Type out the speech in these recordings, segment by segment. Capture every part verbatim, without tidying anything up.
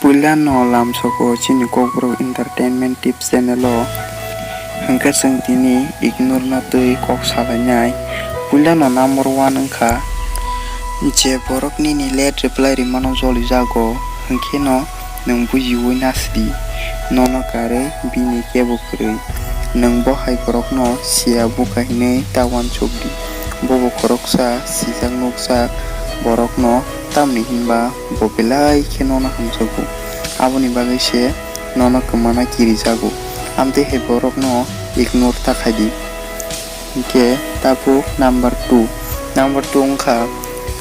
Puila no lamsogo chini Kokborok Entertainment Tips channel o, hwnkhe chwng tini ignore no twi kok salainai. Puila no number one wngkha, je borok nini late reply rimano jolijago, hwnkhe no nwng bujiwi nasidi, nono karwi bini kebo kwrwi. Nwng bo hai borokno siya buka hinwi ta uansukdi. Bobo khoroksa sijak nukjak borokno, tamni hinba bo belai khe nono hamjago. Aboni bagwi se nono kwmana kirijago. Amtwi hai borokno ignore ta khaidi. Hinkhe tabuk number two. Number two wngkha,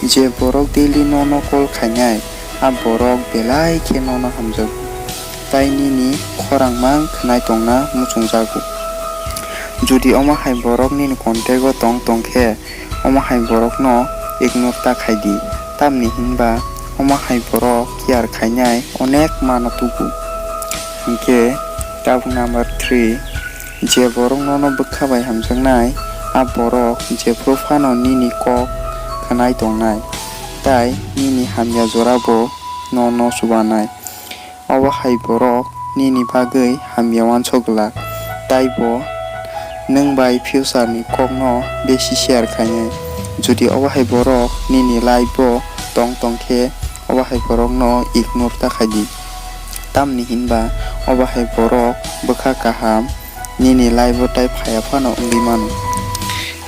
je borok daily nono call khainai, a borok belai khe nono hamjago, tai nini khorang mang khwnai tongna muchungjago. Jodi omo hai borok nini contact o tong tongkhe, omo hai borokno ignore ta khaidi, tamni hinba omo hai borok care khainai onek mano tubu. Hinkhe tabuk number three, je borok nono bwkha bai hamjaknai, a borok jephru phano nini kok khwnai tongnai, tai nini hamya jorabo nono chubanai. Obo hai borok nini bagwi hamya uansuk glak, taibo nwng bai future ni kokno besi share khainai. Jodi obo hai borok nini life o tong tongkhe, obo hai borokno ignore ta khaidi. Tamni hinba obo hai borok bwkha kaham nini life o tai phaiya phano wngwi mano.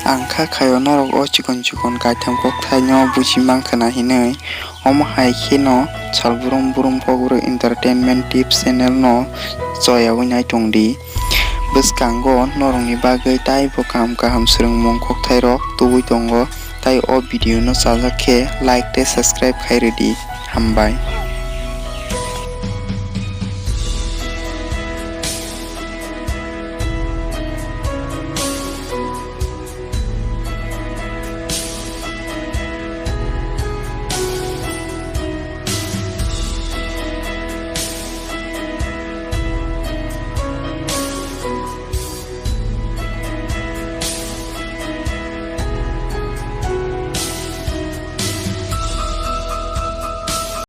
Ang kha khaio norok o chikon chikon kaitham kokthaino buji mankha na hinwi, omo hai kheno Salbrum Brum Kokborok Entertainment Tips channel no choyawi naitongdi. Bwskango norokni bagwi taibo kaham kaham swrwngmung kokthairok tubui tongo, tai o video no chajak khe like tei subscribe khai rwdi. Hambai.